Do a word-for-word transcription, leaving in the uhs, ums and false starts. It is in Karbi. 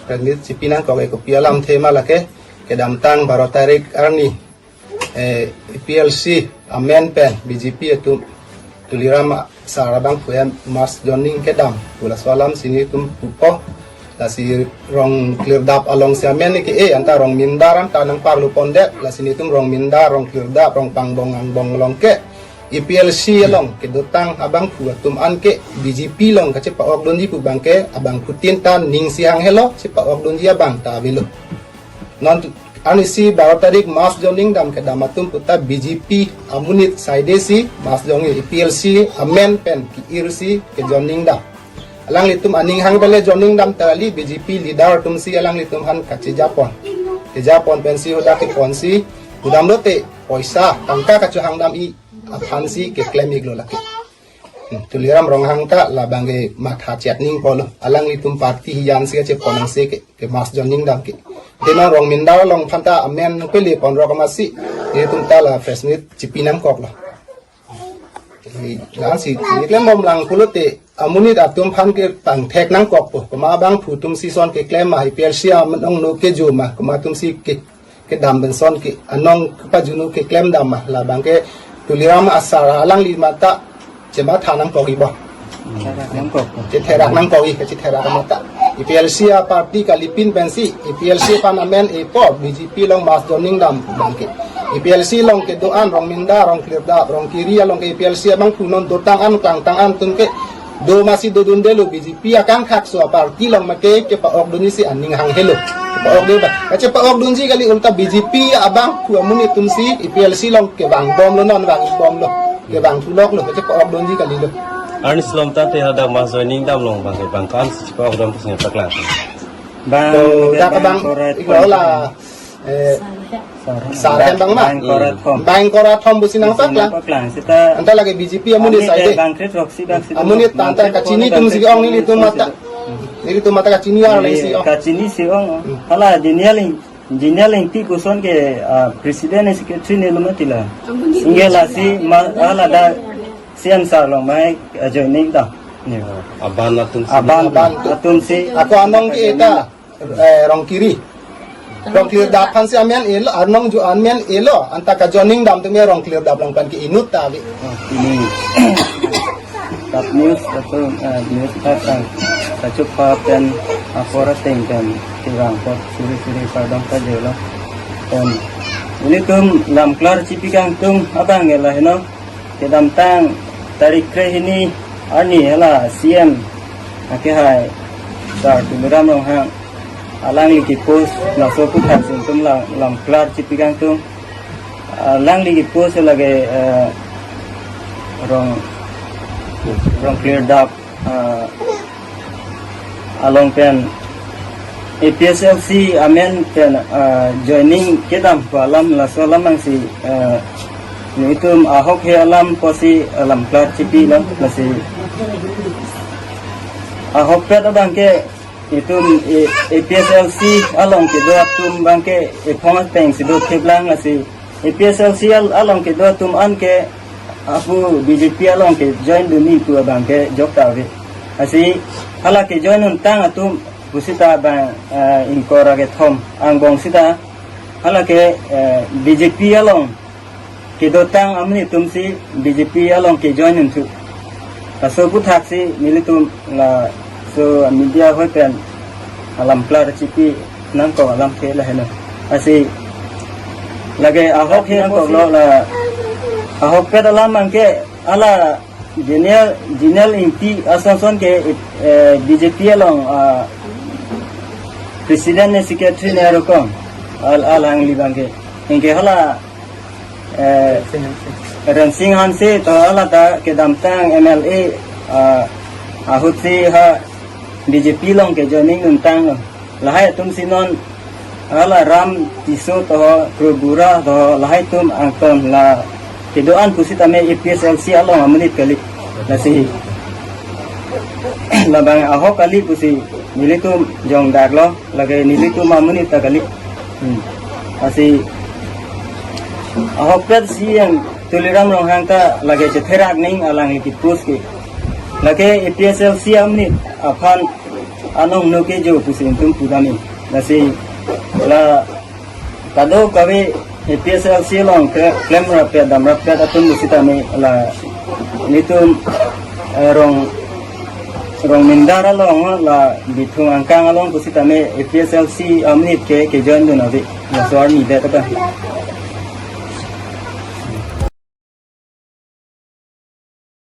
Press meet chipi nangkok ke kopi alamthe ma lake, kedamtang baro tarik arni, eh, A P H L C amen pen B J P atum Tuliram sar abangphu mass joining kedam pu laso alam si nelitum pupo. Lasi Rongklirdap alongsi amen ke-e, anta Rongmindar anta nangparlu pondet, lasi nelitum Rongmindar, Rongklirdap, Rongpangbong, Angbong along ke A P H L C along kedotang abangphu atum an ke B J P along kachepa-okdunji pu abang ke abangphutin ta ning si hanghelo, chepa-okdunji abang ta avelo. Non tu, arnisi baro tarik mass joining dam kedam atum puta B J P amonit side si mass joining, A P H L C amen pen ke-ir si ke joining dam. Alanglitum aning hang pele joining dam ta kali, B J P leader atum si alanglitum aphan kachejapon. Kejapon pensi hadak keponsi, kudam lote poisa tangka kachohang dam-i aphansi keklem-iklo lake. Hmm, Tuliram Ronghang ta labang ke matha chetning polo. Alanglitum party hiyan si kachepon nang si ke, ke mass joining dam ke. Dena Rongmindar along aphan ta amen pele ponrok amatsi, nelitum ta la press meet chipi nangkoklo. Jadi, la si, keklem bomlang pulote, amonit atum aphan ke pangthek nangkokpo. Komat abangphu atum si son keklem ma, A P H L C amen ong no kejo ma, komat atum si ke, kedam pen son ke, anong kepajunu keklem dam ma, labang ke Tuliram asar alangli mata, chematha nangkok-i bo. Nangkok. Chetherak nangkok-i, chetherak mata. A P H L C aparty kalipin pensi, A P H L C aphan amen epo, B J P along mass joining dam abang ke. A P H L C along kedo-an, Rongmindar, Rongklirdap, Rongkiri along ke A P H L C abangphu non dotang an, klangtang an atum ke do masi dodundelo, B J P akangkhakso aparty along ma ke chepa-okdunji si aning hanghelo. Chepa-okdun ba. Kachepa-okdunji kali, ulta B J P abangphu amonit atum si A P H L C along kevang bomlo, non vang-ik bomlo. Kevang thuloklo, kachepa-okdunji kalilo. Arnisi lom tangte hadak mass joining dam along abang ke bang ko-an si chepa-okdun pusi nangpaklang? Bang, to, bang, dak bang, bang korat iklo la, eh, sar ahem bang ma. Bang korat thom. Bang korat thom pusi nangpaklang. Nangpaklang. Seta anta lake B J P amonit amonit side. Bang krethrok si bang si. Amonit bang anta krethrok kachini atum si ong, nelitum mata. Hmm. Nelitum mata kachini ar leng si ong. Kachini si ong. Hmm. Hala Jenial Eng-, Jenial Engti koson ke, ah, president secretary ne lo mati la. Ingke lasi ma, hala dak C M sar along mai, ah, joining ta. Aban atum si. Aban, aban atum si. Ako anong ke eta, eh, Rongkiri. Rongklirdap aphan si amen elo, anong jo amen elo, anta kajoining dam atum ya Rongklirdap along pen ke inut ta ave. Oh, ini. Tap news atau, eh, news tap, eh, kachup pa pen apor ateng pen tirang pot suri suri pardon ta jelo. Pen nelitum lamklar chipi kangtung abang ke la heno. Kedamtang tarik kre hini arni hala C M akehai sar Tuliram Ronghang alangli ke-post laso aphuthak si nelitum la, lamklar chipi kangtung. Alangli ke-post lake, eh, Rong, Rongklirdap, eh, along pen A P H L C amen pen, ah, joining kedam pu alam, laso alam angsi, ah, nelitum ahok he alam pusi alam klar chipilo, lasi ahokpet abang ke itum A-, A P H L C along kedo atum abang ke ephong ateng si dothiplang, lasi A P H L C al-, along kedo atum an ke apu B J P along ke join dunji pu abang ke jok ta ave. Lasi hala ke join untang atum pusita abang, eh, ingkoi ra kethom angbong sita hala ke, eh, B J P along kedotang amonit atum si B J P along ke join unthu. Laso aphuthak si nelitum laso media ahoi pen alam klar chipi nangkok alam ke la heno. Lasi lake ahok he nangkoklo, la ahokpet alam abang ke hala Jenial, Jenial Engti ason son ke, eh, B J P along, ah, president ne secretary ne arokom al-, alangli abang ke. Anke hala eh, Rensing Hanse to hala ta kedamtang M L A, ah, ahut si ha B J P along ke joining untanglo. Lahai atum si non hala Ram Tisso to, Prabhu Bora to, lahai atum angton la kedo-an pusitame A P H L C along amonit kali. Lasi labang ahok kali pusi nelitum jongdaklo. Lake nelitum amonit ta kali. Hmm. Lasi ahokpet C M Tuliram Ronghang ta lake chetherak ning alangli ke-post ke. Lake A P H L C amonit aphan anong no kejo pusi nelitum pudam-i. Lasi la kadokave A P H L C along ke klem rapet dam rapet atum pusitame la nelitum, eh, Rong Rong Mindar along la Bithung angkang along pusitame A P H L C amonit ke kejoin dun ave. Laso arni det ta.